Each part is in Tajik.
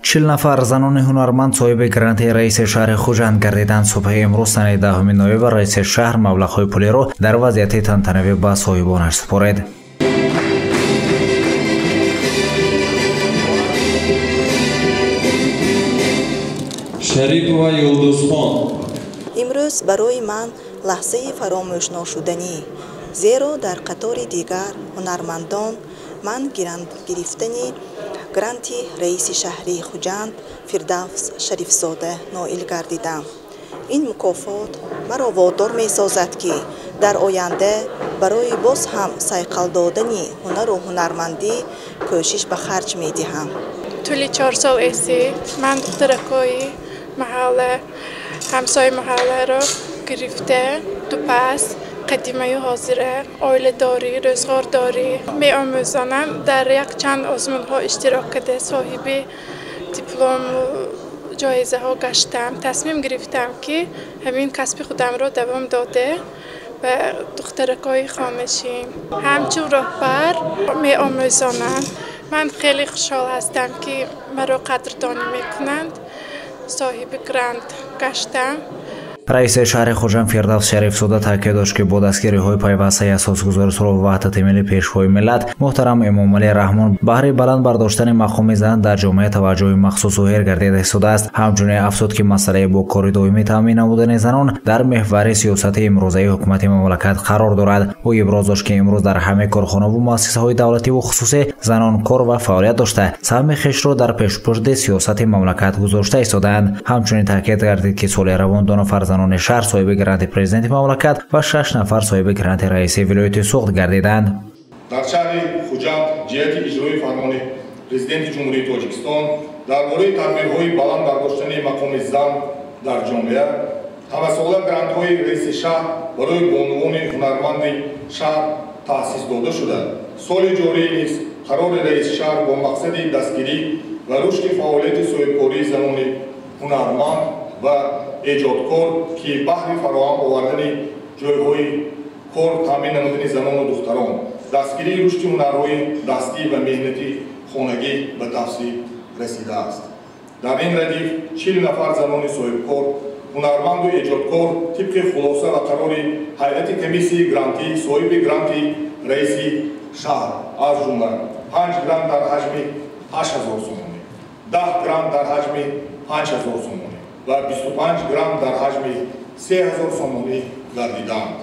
40 нафар занони ҳунарманд соҳиби гранти раиси шаҳри Хуҷанд гардиданд. Субҳи имрӯз санаи 10 ноябр раиси шаҳр маблағҳои пулиро дар вазъияти тантанавӣ ба соҳибонаш супорид. Шарипова Юлдузхон. Имрӯз барои ман лаҳзаи фаромӯшношуданӣ, зеро дар қатори дигар ҳунармандон ман гирифтани гранти раиси шаҳри Хуҷанд Фирдавс Шарифзода ноил гардидам. Ин мукофот маро водор месозад, ки дар оянда барои боз ҳам сайқал додани ҳунару ҳунармандӣ кӯшиш ба харҷ медиҳам. Тӯли 4 сол эси ман духтаракҳои маҳалла, ҳамсои маҳалларо гирифта, дупас қадимаю ҳозира, оиладорӣ, рӯзғордорӣ меомӯзонам. Дар якчанд озмунҳо иштирок карда, соҳиби диплому ҷоизаҳо гаштам. Тасмим гирифтам, ки ҳамин касби худамро давом дода ба духтаракҳои хонашин ҳамчун роҳбар меомӯзонам. Ман хеле хушҳол ҳастам, ки маро қадрдонӣ мекунанд. Соҳиби грант гаштам. Раиси шаҳри Хуҷанд Фирдавс Шарифзода таъкид дошт, ки бо дастгириҳои пайвастаи асосгузори сулҳу ваҳдати миллӣ, пешвои миллат муҳтарам Эмомалӣ Раҳмон баҳри баланд бардоштани мақоми зан дар ҷомеа таваҷҷӯҳи махсус зоҳир гардида истодааст. Ҳамчунин афзуд, ки масъалаи бо кори доимӣ таъмин намудани занон дар меҳвари сиёсати имрӯзаи ҳукумати мамлакат қарор дорад. Ӯ иброз дошт, ки имрӯз дар ҳамаи корхонаву муассисаҳои давлативу хусусӣ занон кор ва фаъолият дошта, саҳми хешро дар пешбурди сиёсати мамлакат гузошта истодаанд. Ҳамчунин таъкид гардид, ки соли равон 2 нафар занони шаҳр соҳиби гранти президенти мамлакат ва 6 нафар соҳиби гранти раиси вилояти Суғд гардиданд. Дар шаҳри Хуҷанд ҷиҳати иҷрои фармони президенти Ҷумҳурии Тоҷикистон дар бораи тадбирҳои баланд бардоштани мақоми зан дар ҷомеа ҳамасола грантҳои раиси шаҳр барои бонувони ҳунарманди шаҳр таъсис дода шуда, соли ҷорӣ низ қарори раиси шаҳр бо мақсади дастгирӣ ва рушди фаъолияти соҳибкории занони ҳунарманд ва эҷодкор, ки баҳри фароҳам овардани ҷойҳои кор, таъмин намудани занону духтарон, дастгирии рушди ҳунарҳои дастӣ ва меҳнати хонагӣ ба тавсиф расидааст. Дар ин радиф 40 нафар занони соҳибкор, ҳунарманду эҷодкор тибқи хулоса ва қарори ҳайати комиссияи грантӣ соҳиби гранти раиси шаҳр, аз ҷумла 5 грант дар ҳаҷми 8000 сомонӣ, 10 грант дар ҳаҷми 5000 сомонӣ ва 25 грант дар ҳаҷми 3000 сомонӣ гардиданд.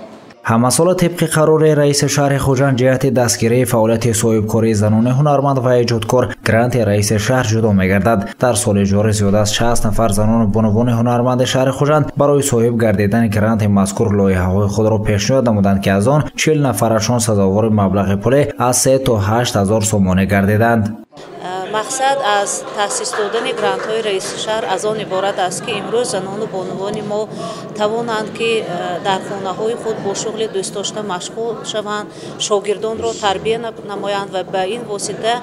Ҳамасола тибқи қарори раиси шаҳри Хуҷанд ҷиҳати дастгирии фаъолияти соҳибкории занони ҳунарманд ва эҷодкор гранти раиси шаҳр ҷудо мегардад. Дар соли ҷорӣ зиёда аз 60 нафар занону бонувони ҳунарманди шаҳри Хуҷанд барои соҳиб гардидани гранти мазкур лоиҳаҳои худро пешниҳод намуданд, ки аз он 40 нафарашон сазовори маблағи пулӣ аз 3 то 8 ҳазор сомонӣ гардиданд. Мақсад аз таъсис додани грантҳои раиси шаҳр аз он иборат аст, ки имрӯз занону бонувони мо тавонанд, ки дар хонаҳои худ бо шуғли дӯстдошта машғул шаванд, шогирдонро тарбия намоянд ва ба ин восита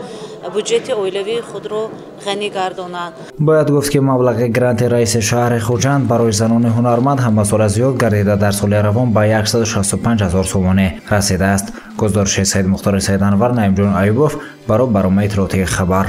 буҷети оилавии худро ғанӣ гардонанд. Бояд гуфт, ки маблағи гранти раиси шаҳри Хуҷанд барои занони ҳунарманд ҳамасола зиёд гардида, дар соли равон ба 165 ҳазор сомонӣ расидааст. Гузориши Саидмухтори Саиданвар, Наимҷон Аюбов барои барномаи иттилоотии хабар.